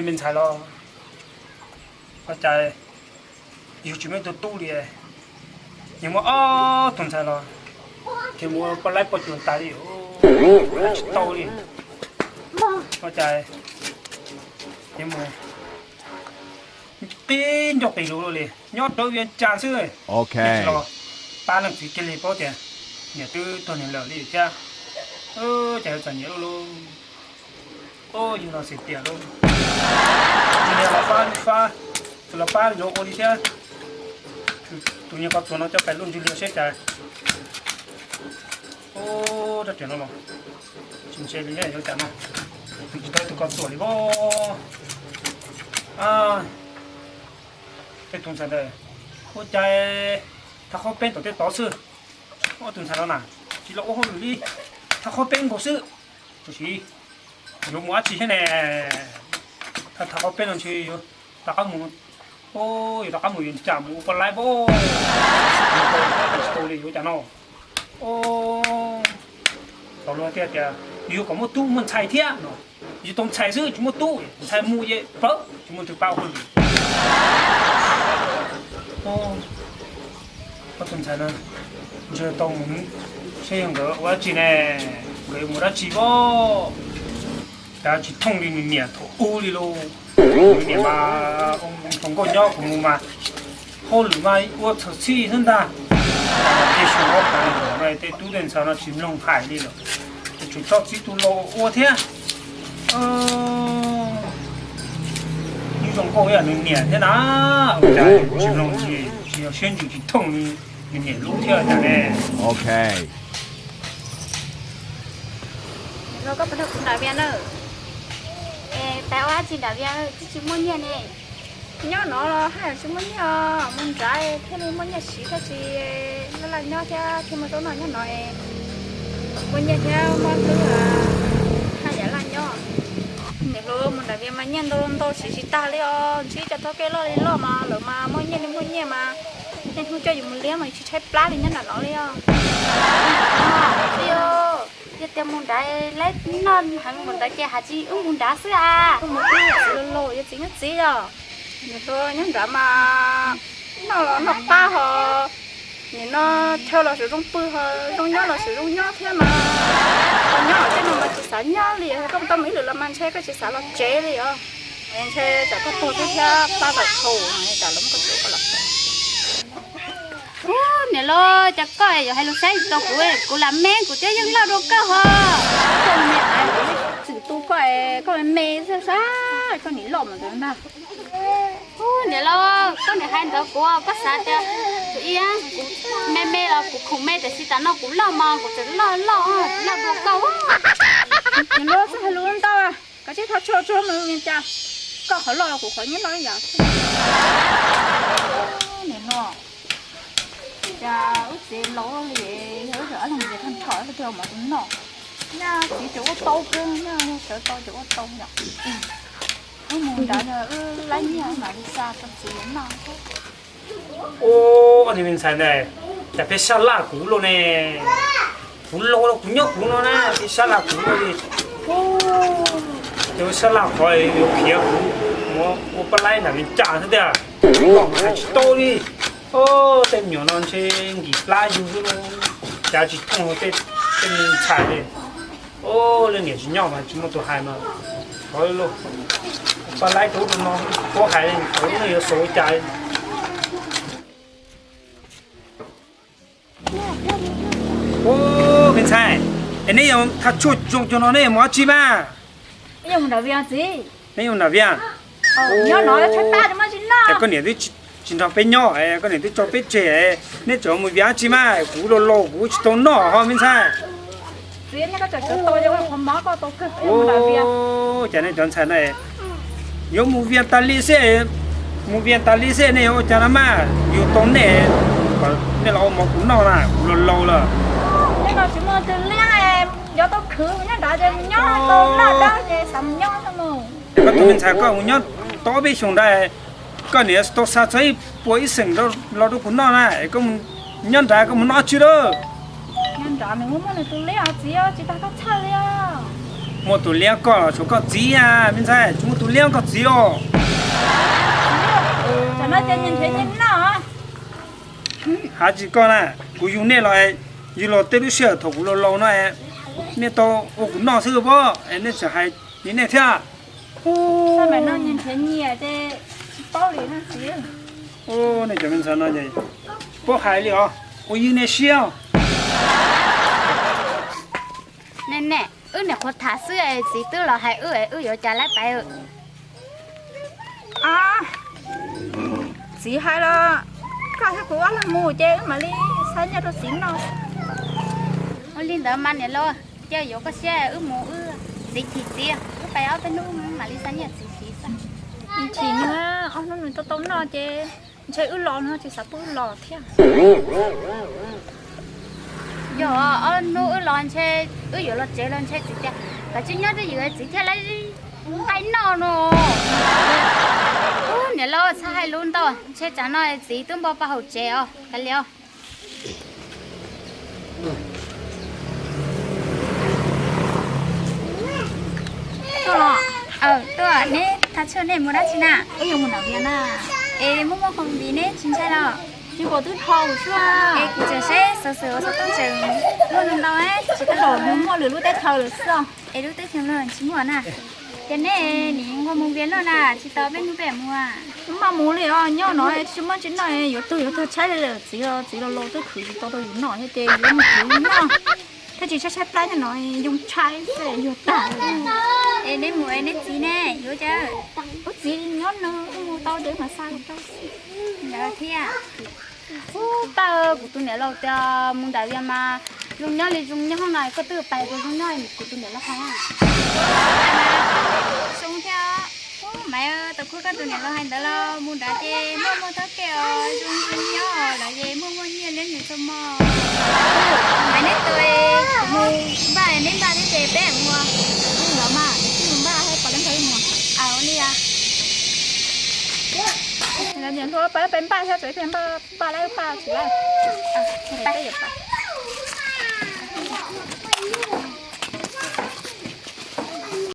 Me ntxhais los, ua cas yus tsis muaj ib tug tub li, yus muaj ob tug ntxhais los, ces mus poj laib poj cuag tas li, tsis tau li. Ua cas yus mus qib ncauj qis lus li, nyob rawv Vias Cas xwb, tsis los pab leej txiv kiag li, paub tias niam twb tuag nws lawm li thiab. Cas yuav txom nyem lauj lauj. Yus los xis tias lauj, tus niag los pab, tus los pab yuav ua li thiab. Tus niag ko txuas no coj pem lub ntsig li seb cas. Rab riam no los tsis ntse li yuav cas no, tus tsis tau tus ko txuas li os. Tej tus ntxhais ntawd ua cas thab qhaub peb tom tej tod xwb. Ob tug ntxhais no na, tsis los ua hauj lwm li, thab qhaub peb nkaus xwb. Tab sis yuav mus dab tsi thiab ne? Thab qhaub peb no ntshe yuav rov qab mus, yuav rov qab mus Vias Cas mus ua poj laib pob. Tsis tau li yuav cas no. Tau luag tias tias yus kom muaj tub muaj ntxhais thiab no, yus tau ntxhais xwb tsis muaj tub, ntxhais mus ces pawv tsis muaj tus pab ua hauj lwm. Ob tug ntxhais no ntshe tau mus seb yog nkawd ua dab tsi ne, nkawd yuav mus dab tsi pob. Cas tsis thooj li nws niam thaum ub li lauj. Nws niam mas hluas nkauj nyob kuv mus mas hauj lwm mas ua txhaum txhij xwb ntag. Ces xyoo ob phav nees nkaum no tej tub tej ntxhais no tsis mloog hais li lawm, ces tseem coj txib tus laus ua thiab. Yeej zoo nkauj ib yam nws niam thiab na, cas tsis mloog, tsis yog siab ntsws tsis thooj li nws niam lub thiab cas ne. Los koj puas nrog kuv nram Vias na? Es peb ua dab tsi nram Vias twb tsis muaj nyiaj ne? Nyob no los haj yam tsis muaj nyiaj os, mus nrad thiaj li muaj nyiaj siv, thiaj tsis laj laj nyob thiab thiaj muaj zaub noj nyob no. Muaj nyiaj thiab muaj hlwb, haj yam laj nyob. Niam hluas, mus nram Vias mas nyiaj ntau ntau siv tsis tag li os, ntsib cov thab kej loj li loj mas lawv mas muaj nyiaj li muaj nyiaj mas niaj hnub coj yus mus liab mas yus tsis tshaib plab li nyob nram no li os. Tij, yog tias mus nrad laib noj heev mus ntawd ces hais tsis wb mus nrad xwb a. Wb mus wb txiv laus laus, yog txiv nyob txiv os. Niam hluas, nyob nrad mas noj los noj qab ho, nim no chaw los tseem zoo pw ho, zoo nyob los tseem zoo nyob thiab mas. Ho nyob tej no mas tsis xav nyob li, koj tau mus ib lwm los mas ntshe koj tsis xav los tsev li os. Ntshe tsam koj tuag thiab pab kom thaum tsam lawv muab koj tsuav koj los. Ub, niam laus, cas koj yuav hais lus saib tsis tau kuv, kuv lam me kuv thiaj yeej loj dua koj ho. Koj me me, kuv tseem tu koj, koj me me xwb sas, koj nim loj mas ntag. Ub, niam laus, koj nim hais ntawd kuv, koj xav tias kuv ib, kuv me me los kuv khoom me, tiam sis tam no kuv loj mas kuv tseem loj loj, loj dua koj. Niam laus, txhob hais lus ntau, koj tsis tau tshua tsuag mus Vias Cas, koj qhov loj kuv qhov nyob loj ib yam. Niam laus, cas wb txiv laus li, yog wb ob leeg nyias tag nrho wb thiaj ua mov tus noj. Nyaj txiv tseem ua tau kawg, nyaj sawv tau tseem ua tau yom. Wb mus nrad yog wb laib nyiaj mam li xa rau txiv noj. Ub, ob niag me ntxhais ntawd, cas pheej sab laj kuv lauj ne. Kuv laus los kuv nyob kuv no na, pheej sab laj kuv lauj li. Ces sab laj qhov yuav khiav kuv mus ua poj laib nram Vias Cas xwb tiag. Koj mas hais tsis tau li. Tej me nyuam no ntshe nkim plab yug xwb lauj, cas tsis thooj tej me ntxhais li. Leej niam tsis nyob mas tsis muaj tus hais mas, thov lauj, poj laib rau ub rau no, paub hais li, thaum ub nej yuav xav ua cas. Ub, me ntxhais, es neb yuav thaj tshuaj zoo cuag no neb yuav mus dab tsi mas? Neb yuav mus nram Vias? Es koj niam twb tsis nrog peb nyob, koj niam twb tso peb tseg, neb tseem mus Vias dab tsi mas? Kuv laus laus kuv tsis tau noj ho me ntxhais. Ub, cas nej cov ntxhais no yuav mus Vias tas li xwb, mus Vias tas li xwb nej yuav ua cas no mas? Yus tau nej kom nej los ua mov kuv noj na, kuv laus laus lawm. Koj tus me ntxhais koj mus nyob tau ob peb xyoos ntawd, koj niam tau xa txog ib puas ib xeem los rau kuv noj na, es koj mus nyob nrad koj mus noj dab tsi lawm? Nyob nrad nws muaj muaj nws tus liab os txiv, tsis tas koj txhawj li os. Muaj tus liab koj los tshuav koj txiv a, me ntxhais, tsis muaj tus liab koj txiv os. Hav tsis koj na, kuv yug nej los, yug los tej lub sij hawm thaum kuv laus laus no, nej tau ua kuv noj xwb pob, nej tseem hais li nej thiab. Nej cov me ntxhais no tsis paub hais li os, ua yws nej siab. Ne ne, wb niam qhuav tham xwb es txiv twb los hais wb es wb yuav cas lawm pais. Txiv hais los koj thiab kuv ob leeg mus ces wb mam li xa nyiaj rau txiv noj. Ua li ntawd mas niam laus, cia yuav koj siab wb mus, wb txiv chim txiv, wb pais ob peb hnub mam li xa nyiaj txiv siv xwb. Chim nws, ob hnub nws tau tau noj ces ntshe wb los no tsis xav pub wb los thiab. Yog ob hnub wb los ntshe wb yuav los tsev los ntshe txiv tias kav tsij nyob twj ywm txiv thiaj li nqaij noj no. Ub, niam laus txhob hais lus ntau, ntshe tsam no txiv twb npo pa hauv tsev os, kav liam os. Tuaj, neb thaj tshuaj nej mus dab tsi na? Wb yuav mus nram Vias na. Es muaj muaj khoom vim neb tsis ntshai los? Tsis pom twb dhau xwb. Es kuv tseem saib xov xwm uas xov tooj tseem muaj ntau ntau, tsis tau los, muaj lwm lub teb chaws lawm xwb. Es lub teb chaws no tsis muaj na. Ces neb nim nquag mus Vias luaj na, tsis tau peb hnub peb mus. Maj mus li os, nyob no tsis muaj tsis noj, yuav tuag yuav tuag tshaib li lawm, txiv los txiv los laus twb khwv tsis tau tau yus noj thiab ces yuav mus khwv noj. Thiaj tsis tshaib tshaib plab nyob no, yoo tshaib xwb yuav tag. Es neb mus es neb txiv ne, yuav cas? Ub, txiv nyob no, wb mus tau ces mam xa rau. Ntawd thiab. Ub, tawm kuv tus niam laus tias mus nram Vias mas zoo nyob li zoo nyob no, koj twb pais rau zoo nyob kuv tus niam laus hais. Zoo thiab. Ub, Maiv, tau kuv koj tus niam laus hais ntawd los mus nrad ces muaj muaj thaj kev os, zoo zoo nyob lawm ces muaj muaj nyiaj liab nyiaj txhua hmo. Maiv, neb tus mus npaj, neb npaj thiab ces peb mus. Ub, los mas, neb mus npaj thiab pom leej twg mus. Aw, ua li os. Los niam hluas, peb peb npaj thiab, txawm tias npaj, npaj lawm npaj tsis lawm. Peb yuav pais.